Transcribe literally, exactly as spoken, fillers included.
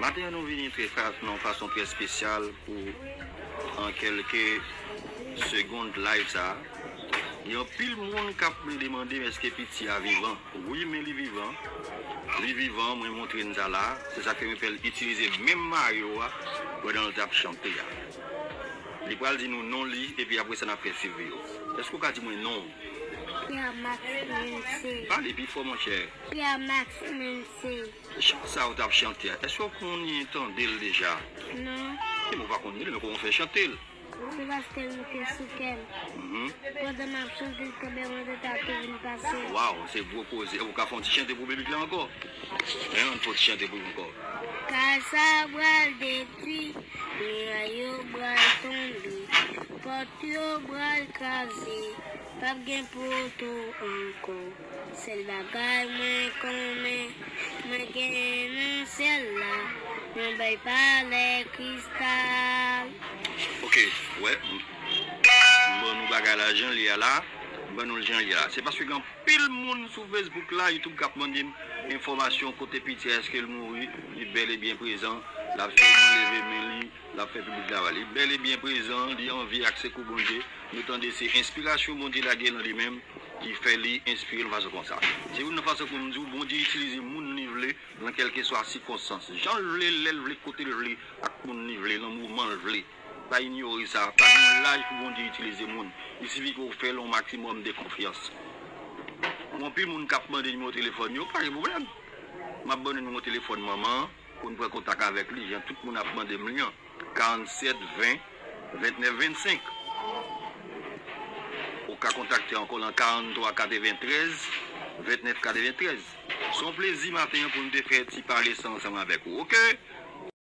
Maten an, nou vini trè fa-, nan yon fason trè espesyal pou, an kèlke segond, live sa a. Gen anpil moun k ap demande m èske Piti a vivan. Wi, men li vivan. Li vivan, mwen montre n sa la. Se sa k fè mwen fè l itilize menm mayo a pandan l t ap chante a. Li pral di nou non li, epi apre sa n ap fè swiv yo. Èske w ka di mwen non w? Pierre Max Mensé. Pale pi fò, monchè. Pierre Max Mensé. Chan sa w t ap chante a, èske w konnen tande l deja? Non. Ebyen, w pa konn li, men kòman w fè chante l? Se paske l moute sou kè m. Mhm. Pandan m ap chante l, kanmenm mwen te ta tou vin pase. Waw, se gwo koze. Ou ka fè yon ti chante pou piblik la ankò? Hein, yon ti chante pou nou ankò. Kay sa pral detwi, miray yo pral tonbe, pòt yo pral kraze, p ap gen poto ankò. Sèl bagay mwen konnen, mwen genyen nan syèl la, yon bèl palè kristal. Ok, wè, m, m ban nou bagay la jan l ye a la, m ban nou l jan l ye a la. Se paske gen anpil moun sou Facebook la, YouTube k ap mande m enfòmasyon kote Piti a, èske l mouri, li bèl e byen prezan, l ap sèlman leve men li, l ap fè piblik travay. Li bèl e byen prezan, li an vi ak sekou Bondye. Nou tande se enspirasyon Bondye lage nan li menm ki fè li enspire l fason konsa. Se youn nan fason pou m di w, Bondye itilize moun li vle nan kèlkeswa sikonstans. Jan l vle, lè l vle, kote l vle, ak moun li vle, nan moman l vle. Pa inyore sa. Pa gen yon laj pou Bondye itilize moun. Li sifi ke w fè l yon maksimòm de konfyans. Gen anpil moun k ap mande nimewo telefòn yo, pa gen pwoblèm. M ap ban nou nimewo telefòn manman an pou n pran kontak avèk li, jan tout moun ap mande m li an. Karannsèt ven vennèf vennsenk. Ou ka kontakte ankò nan karanntwa katreventrèz vennèf katreventrèz. Se yon plezi maten an pou n te fè ti pale sa ansanm avèk ou, oke?